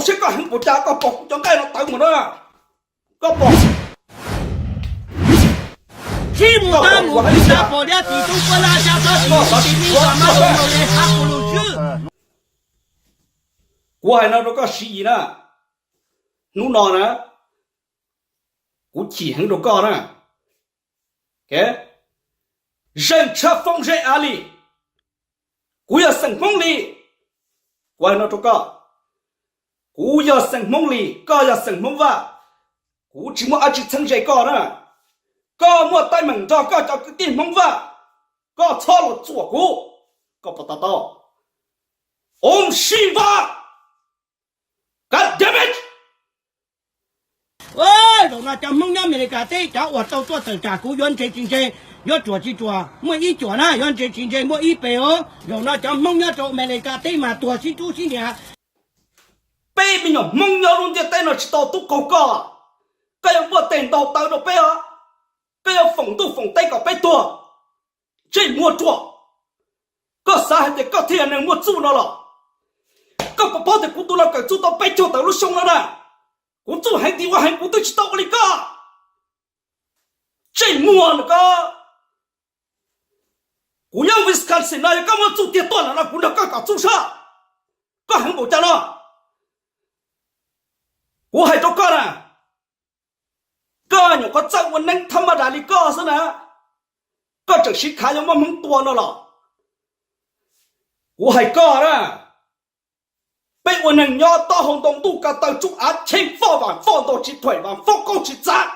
Saib koj heev npaum cas, koj pom kuv cov nqaij no tawv mus na. Koj pom. Sib mus tau mus pom liab tim tub puab laj xya txhob tim mus tim me kom mab zoo zoo li hab kuv lus xwb. Kuv hais no rau koj Siv Yis na, hnub no na, kuv chim heev rau koj na. Zeej tshab foob zeb av li, kuv yog xeem Hmoob li. Kuv hais no rau koj, kuv yog xeem Hmoob li, koj yog xeem Hmoob Vaj, kuv tsis muaj dab tsi txheeb ze koj na. Koj muaj teeb meem nrog koj cov kwv tij Hmoob Vaj, koj txhob los txuam kuv, koj puas to taub? Om Shiva, God damn it! Zaum no cov Hmoob nyob Amelikas teb cov uas tau tuaj tawm tsam kuv yuav ntse tsis ntse, yuav ruam tsis ruam muaj ib cuam na, yuav ntse tsis ntse muaj ib pes os. Zaum no cov Hmoob nyob rau Amelikas teb mas tuag sib tub sib niam. Peb me nyuam Hmoob nyob lub ntiaj teb no tsis tau tub qaug koj, koj yuav npuaj tes ntaus taw rau peb os, koj yuav foom ntuj foom teb kom peb tuag. Ntsej muag ruam, koj xav hais tias koj thiaj yog neeg muaj txuj no los? Koj puas paub tias kuv tus no kawm txuj tau peb caug tawm lub xyoo no na, kuv txuj heev tiag ua heev kuv twb tsis tau ua li koj. Ntsej muag no koj. Kuv nyob Wisconsin no yog koj muaj txuj tiag tuaj lawm no kuv nrog koj kom txuj sab. Koj heev npaum cas no? Kuv hais rau koj na, koj nyuam qhuav txawj ua neeb thab maj das li koj xwb na, koj tseem siv khav yuav muab Hmoob tua no los? Kuv hais koj na, peb ua neeg nyob taub hau ntoo ntuj ko taw tsuj av cheej foj vam foj ntoo tsis thuam vam foj qaug tsis txav.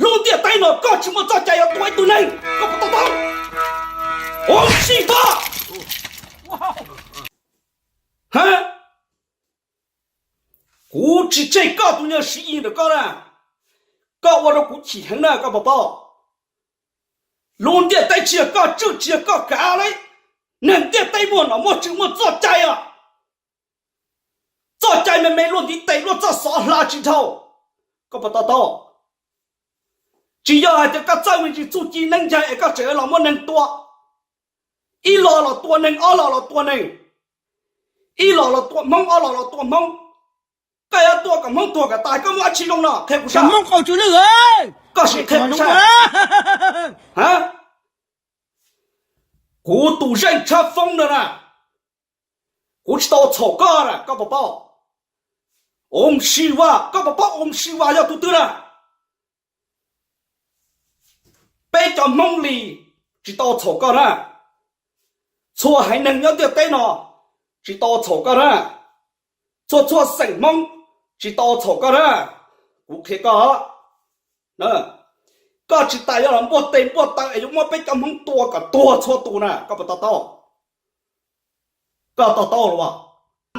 Lub ntiaj teb no koj tsis muaj txoj cai yuav tua ib tug neeg, koj puas to taub? Om Shiva. Kuv tsis tseg koj tus nyuag Siv Yis ntawm koj na, koj ua rau kuv chim heev na koj puas paub? Lub ntiaj teb tsis yog koj tswj tsis yog koj kav li. Neeg ntiaj teb muaj nom muaj tswv muaj txoj cai os. Txoj cai me me luaj ntiv tes luaj txoj xov hla tsis dhau, koj puas to taub? Tsis yog hais tias koj txawj me ntsis txuj ci neeb ncaig es koj tseem los muab neeg tua. Ib los los tua neeg, ob los los tua neeg, ib los los tua Hmoob, ob los los tua Hmoob. Koj yuav tua kom Hmoob tuag kom tas koj muaj dab tsi zoo no qhia kuv saib. Koj sim qhia kuv saib. Kuv tus zeej tshab foob no na, kuv tsis tau txhaum koj na koj puas paub? Om Shiva, koj puas paub Om Shiva yog tus twg na? Peb cov Hmoob li tsis tau txhaum koj na. Txhua haiv neeg nyob ntiaj teb no tsis tau txhaum koj na. Txhua txhua xeem Hmoob tsis tau txhaum koj na. Kuv qhia koj, koj tsis tas yuav los npuaj tes npuaj taw es yuav muab peb cov Hmoob tua kom tuag txhua tus na, koj puas to taub? Koj to taub los?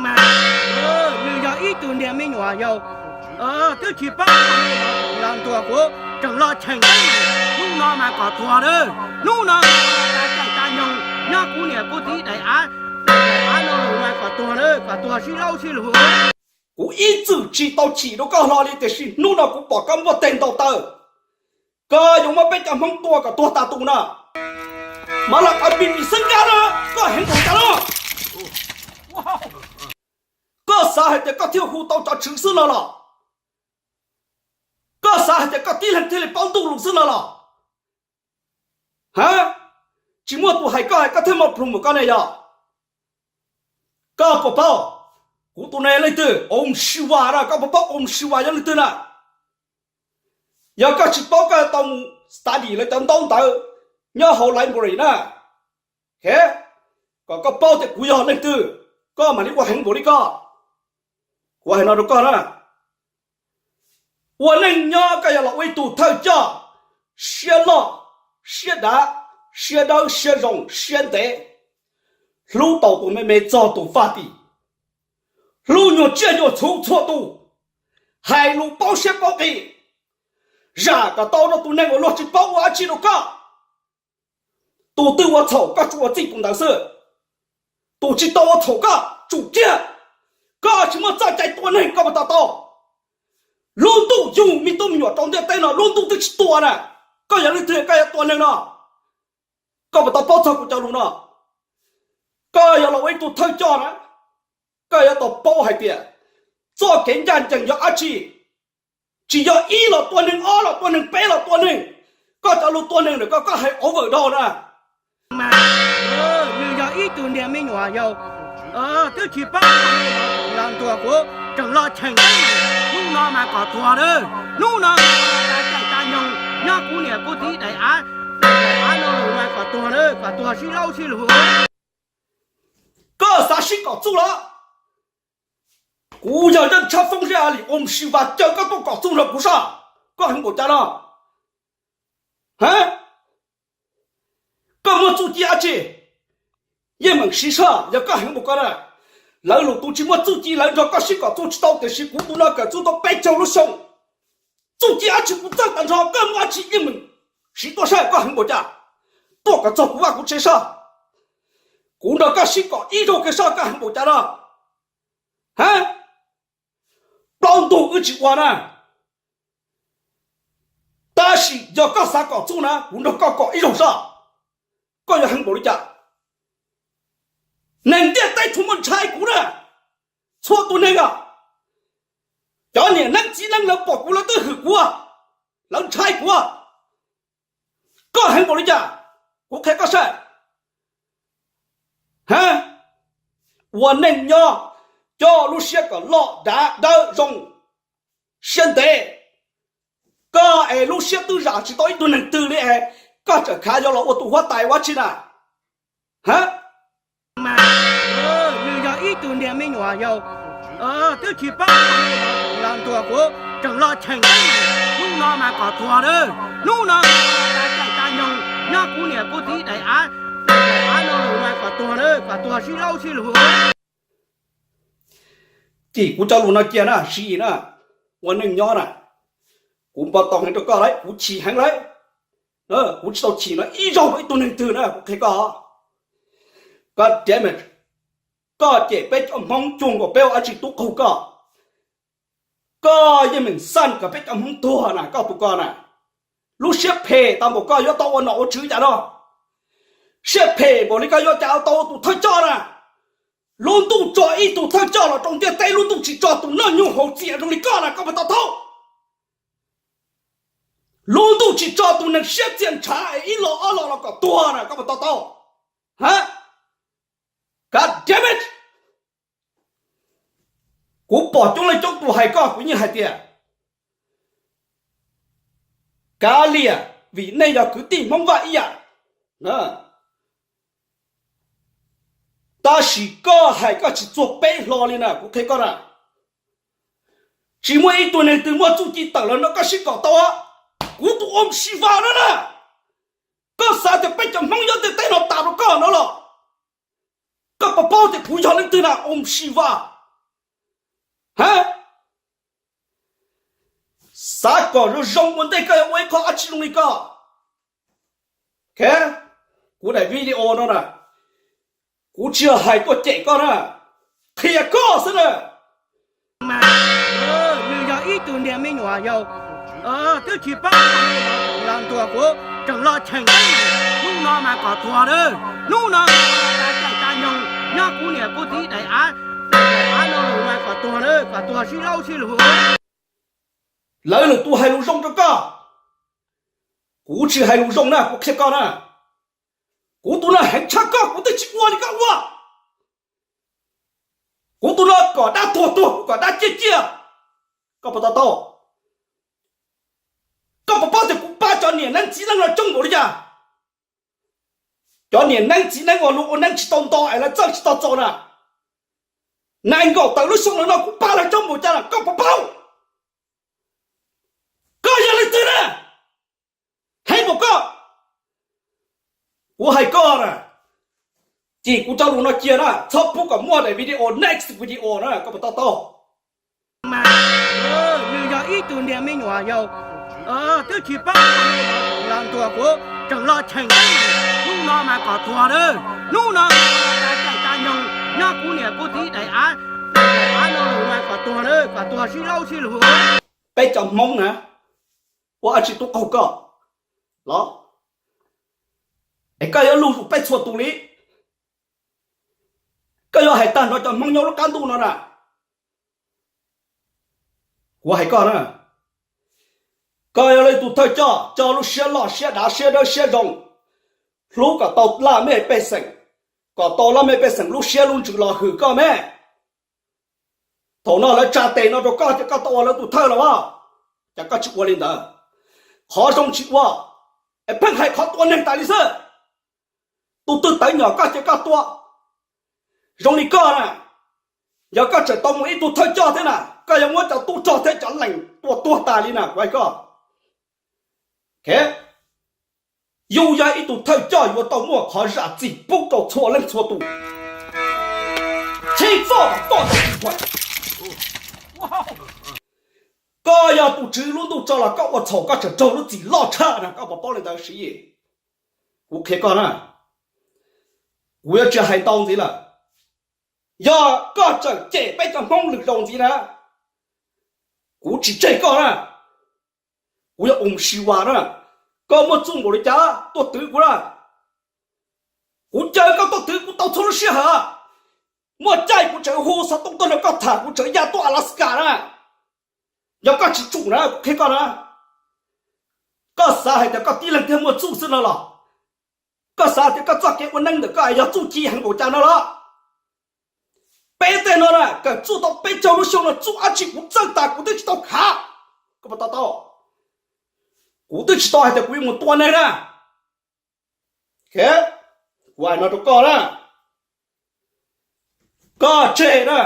Nws yog ib tug niag me nyuam yaus twb tsis paub los ntuas kuv, tseem los cheem. Hnub no mas kom tuag na, hnub no mas caij tas nyoog nyob kuv niam kuv txiv daim av, daim av no los mas kom tuag na, kom tuag sib laub sib lug. Kuv ib txwm tsis tau chim rau koj hlo li tiam sis hnub no kuv pom koj npuaj teg ntaus taw, koj yuav muab peb cov Hmoob tua kom tuag tas tus na. Mas los qhov pim pim xeeb kab na, koj heev npaum cas no? Koj xav hais tias koj thiaj hu tau cov tswv xwb no los? Koj xav hais tias koj tib leeg thiaj li paub ntuj lus xwb no los? Ha, tsis muaj tus hais koj hais koj thiaj muaj plhus mus koj ne yog? Koj puas paub kuv tus ne leej twg? Om Shiva na, koj puas paub Om Shiva yog leej twg na? Yog koj tsis paub koj tau mus study lawv cov ntaub ntawv nyob hauv library na. Kom koj paub tias kuv yog leej twg, koj mam li ua heev npaum li koj. Kuv hais no rau koj na, ua neej nyob koj yog los ua ib tug thawj coj, siab loj, siab dav, siab dawb siab zoo siab ntev, hlub tau tus me me txog tus faj tim, hlub nyuag tsiaj nyuag txhu txhua tus, hais lus paub siab paub qis, zam kom tau rau tus neeg uas luag tsis paub ua dab tsi rau koj. Tus twg ua txhaum koj tsuas ua txij tus ntawd xwb. Tus tsis tau ua txhaum koj tsum ciaj. Koj tsis muaj txoj cai tua neeg koj puas to taub? Lub ntuj yug me tub me nyuam rau ntiaj teb no lub ntuj twb tsis tua na, koj yog leej twg koj yuav tua neeg no? Koj puas tau paub txog kuv cov lus no? Koj yog los ua ib tug thawj coj na, koj yuav tau paub hais tias Txoj kev ncaj ncees yog dab tsi? Tsis yog ib los tua neeg, ob los tua neeg, peb los tua neeg. Koj cov lus tua neeg ntawm koj, koj hais over dhau na. Nws yog ib tug niag me nyuam yaus twb tsis paub los ntuas kuv, tseem los cheem. Hnub no mas kom tuag na, hnub no tas caij tas nyoog nyob kuv niam kuv txiv daim av, daim av no los mas kom tuag na, kom tuag sib laub sib lug. Koj xav sib kom txuj los? Kuv yog Yeej Tshab Foob Zeb A Lis Om Shiva caw koj tuaj kom txuj nrog kuv soj. Koj heev npaum cas no? Ha? Koj muaj txuj ci dab tsi? Yeej meem siv soj, yog koj heev npaum koj na. Lawv lwm tus tsis muaj txuj ci lawv nrog koj sib kom txuj tsis tau, tiam sis kuv tus no kawm txuj tau peb caug lub xyoo. Txuj ci dab tsi kuv txawj tag nrho, koj muaj dab tsi yeej meem siv tuaj saib, koj heev npaum cas. Tuaj kom txog kuv vaj kuv tsev soj. Kuv nrog koj sib kom ib zaug kiag soj, koj heev npaum cas no? Ha? Plaub ntug wb tsis ua na. Tab sis yog koj xav kom txuj na, kuv nrog koj kom ib zaug soj. Koj yuav heev npaum li cas? Neeg ntiaj teb txhua muaj ntshai kuv na. Txhua tus neeg os, cov niam neeb txiv neeb lawv pom kuv lawv twb hwm kuv, lawv ntshai kuv. Koj heev npaum li cas? Kuv qhia koj saib. Ha? Ua neej nyob, coj lub siab kom loj dav dawb zoo, siab ntev. Koj es lub siab twb zam tsis tau ib tug neeg twg li es koj tseem khav yuav los ua tus huab tais ua dab tsi na? Ha? Nws yog ib tug niag me nyuam yaus twb tsis paub los ntuas kuv, tseem los cheem. Hnub no mas kom tuag na, hnub no tas caij tas nyoog nyob kuv niam kuv txiv daim av, daim av no los mas kom tuag na, kom tuag sib laub sib lug. Cim kuv cov lus no cia na, siv na, ua neej nyob na. Kuv npau taws heev rau koj lawm, kuv chim heev lawm. Kuv tsis tau chim no ib zaug rau ib tug neeg twg na, kuv qhia koj. Koj, koj cem peb cov Hmoob cuag nkaus peb ua dab tsi tub qaug koj. Koj yeej meem xaj kom peb cov Hmoob tuag na, koj tus koj na. Lub siab phem tau npaum koj yuav tau ua nom ua tswv cas no? Siab phem npaum li koj yuav cas tau ua tus thawj coj na? Lub ntuj tso ib tug thawj coj los rau ntiaj teb, lub ntuj tsis tso tus noj nyuj haus txias zoo li koj na, koj puas to taub? Lub ntuj tsis tso tus neeg siab txias ntshav es ib los ob los los kom tuag na, koj puas to taub? Ha? God damn it! Kuv pom coob leej coob tus hais koj, kuv yeej hais tias kav liam, vim nej yog kwv tij Hmoob Vaj ib yam. Tab sis koj hais koj tsis txuag peb hlo li na, kuv qhia koj na. Tsis muaj ib tug neeg twg muaj txuj ci tawm los nrog koj sib kom tau. Kuv tus Om Shiva no na, koj xav tias peb cov Hmoob nyob ntiaj teb no tas rau koj no los? Koj puas paub tias kuv yog leej twg na, Om Shiva? Ha? Xav kom zoo zoo ua ntej koj yuav ua ib qho dab tsi zoo li koj. Kuv daim video no na, kuv tsis yog hais tuaj cem koj na, qhia koj xwb na. Nws yog ib tug niag me nyuam yaus twb tsis paub los ntuas kuv, tseem los cheem. Hnub no mas kom tuag na, hnub no tas caij tas nyoog nyob kuv niam kuv txiv daim av, daim av no los mas kom tuag na, kom tuag sib laub sib lug. Lawv lwm tus hais lus zoo rau koj, kuv tsis hais lus zoo na, kuv qhia koj na. Kuv tus no heev tshaj koj, kuv twb tsis ua li koj ua. Kuv tus no kom dab tuag tuag, kuv kom dab ciaj ciaj. Koj puas to taub? Koj puas paub tias kuv pab cov niam neeb txiv neeb no coob npaum li cas? Cov niam neeb txiv neeb uas luag ua neeb tsis tau nto es lawv txawj tsis tau txaus na, nees nkaum tawm lub xyoo los no kuv pab lawv coob npaum cas na, koj puas paub? Koj yog leej twg na? Heev npaum koj, kuv hais koj na, cim kuv cov lus no cia na, txhob pub kom muaj daim video next video na, koj puas to taub? Nws yog ib tug niag me nyuam yaus twb tsis paub los ntuas kuv, tseem los cheem. Hnub no mas kom tuag na, hnub no tas caij tas nyoog nyob kuv niam kuv txiv daim av, daim av no los mas kom tuag na, kom tuag sib laub sib lug. Peb cov Hmoob na, ua dab tsi tub qaug koj los? Es koj yuav luj zus peb txhua tus li? Koj yuav hais tag nrho cov Hmoob nyob lub qab ntuj no na? Kuv hais koj na, koj yog lawv tus thawj coj, coj lub siab loj siab dav siab dawb siab zoo, hlub kom tau laj mej pej xeem, kom tau laj mej pej xeem lub siab lub ntsws los hwm koj me. Thaum no lawv tsa tes no rau koj ces koj tau ua lawv tus thawj los as, ces koj tsis ua li ntawd. Qhov zoo tsis ua, es pheej hais qhov tua neeg tas li xwb. Tus twg tawv nyom koj ces koj tua. Zoo li koj na, yog koj tseem tau mus ib tug thawj coj thiab na, koj yuav muab cov tub rog thiab cov lees tua tuag tas li na kuv hais koj. Yus yog ib tug thawj coj yuav tau muaj qhov zam txim pub rau txhua leej txhua tus, txhij txoj kom tuaj tau tsis thuam. Koj yog tus tswv lub ntuj tso los koj ua txhaum koj tseem raug lub txim loj tshaj na, koj puas paub li ntawd Siv Yis? Kuv qhia koj na, kuv yuav tsis hais ntau ntxiv lawm. Yog koj tseem cem peb cov Hmoob lwm zaus ntxiv na, kuv tsis tseg koj na. Kuv yog Oos Sis Vas na, koj muaj txuj npaum li cas tuaj twv kuv na. Kuv caw koj tuaj twv kuv tau txhua lub sij hawm. Muaj caij kuv tseem hu xov tooj tuaj nrog koj tham, kuv tseem ya tuaj Alaska na. Yog koj tsis tsum na kuv qhia koj na, koj xav hais tias koj tib leeg thiaj muaj txuj xwb no los? Koj xav tias koj txoj kev ua neej ntawm koj yog txuj ci heev npaum cas no los? Peb tej no na kawm txuj tau peb caug lub xyoo no txuj dab tsi kuv txawj tas kuv twb tsis tau khav. Koj puas to taub? Kuv twb tsis tau hais tias kuv yuav mus tua neeg na. Kuv hais no rau koj na, koj tseg na.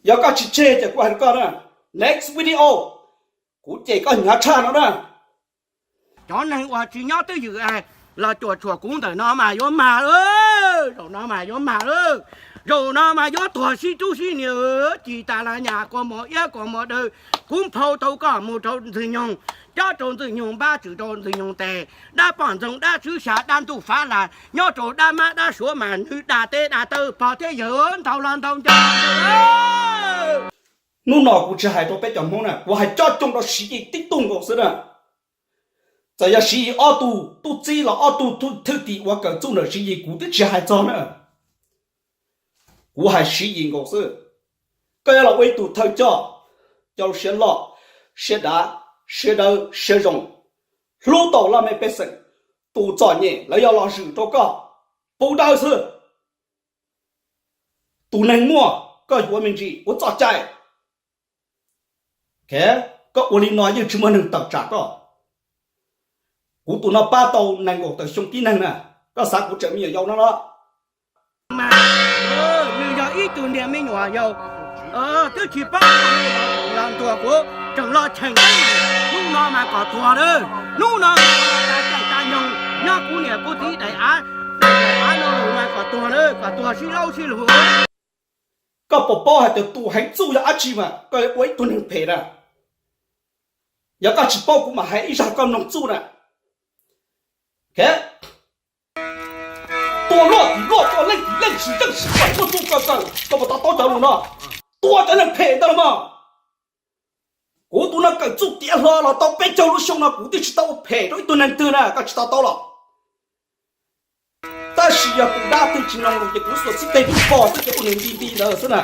Yog koj tsis tseg ces kuv hais rau koj na, next video kuv cem koj hnyav tshaj no na. Cov neeg uas tsis nyob twj ywm los cuam tshuam kuv ntawm no mas yuav mag lawm, zaum no mas yuav mag lawm. Zaum no mas yuav tuag sib rub sib nias, ci tas las nyas kua mos iab kua mos daw. Kuv nphau tau koj mus rau Ntxwg Nyoog, cob rau Ntxwg Nyoog npab, tswm rau Ntxwg Nyoog tes. Dab poj ntxoog dab swb xya dab ntuj fav las, nyob rau dab mab dab suav mas nws dag teb dag taw pog thiab yawg ntau los ntau nco. Hnub no kuv tsis hais rau peb cov Hmoob na, kuv hais cob coo rau Siv Yis tib tug nkaus xwb na. Txawm yog Siv Yis ob tug tub txib los ob tug thwj tim uas kawm txuj ntawm Siv Yis kuv twb tsis hais txog na. Kuv hais Siv Yis nkaus xwb. Koj yuav los ua ib tug thawj coj, coj lub siab loj, siab dav, siab dawb siab zoo, hlub tau laj mej pej xeem, tus txom nyem lawv yuav los zwm rau koj, pub dawb xwb. Tus neeg muaj koj yuav me ntsis ua txoj cai. Koj ua li no yeej tsis muaj neeg tawm tsam koj. Kuv tus no pab tau nees nkaum tawm xyoo tib neeg na, koj xav kuv tseem me nyuam yaus no los? Nws yog ib tug niag me nyuam yaus twb tsis paub los ntuas kuv tseem los cheem. Hnub no mas kom tuag lawm, hnub no mas tas caij tas nyoog nyob kuv niam kuv txiv daim av, daim av no los mas kom tuag lawm, kom tuag sib laub sib lug. Koj puas paub hais tias tus heev txuj yog dab tsi mas koj yuav ua ib tug neeg phem na? Yog koj tsis paub kuv mam hais ib zaj koj mloog txuj na. Tua luaj tim luaj, tua leej tim leej, sim zeej sim pam, muaj txuj kawg kawg, koj puas to taub cov lus no? Tua cov neeg phem ntawd los mas. Kuv tus no kawm txuj tiav hlo los tau peb caug lub xyoo no kuv twb tsis tau ua phem rau ib tug neeg twg na, koj tsis to taub los? Tab sis yog tus dab twg tsis mloog lus ces kuv xuas txhib teg rub kho xwb ces ua nws nti nti ntawd xwb na.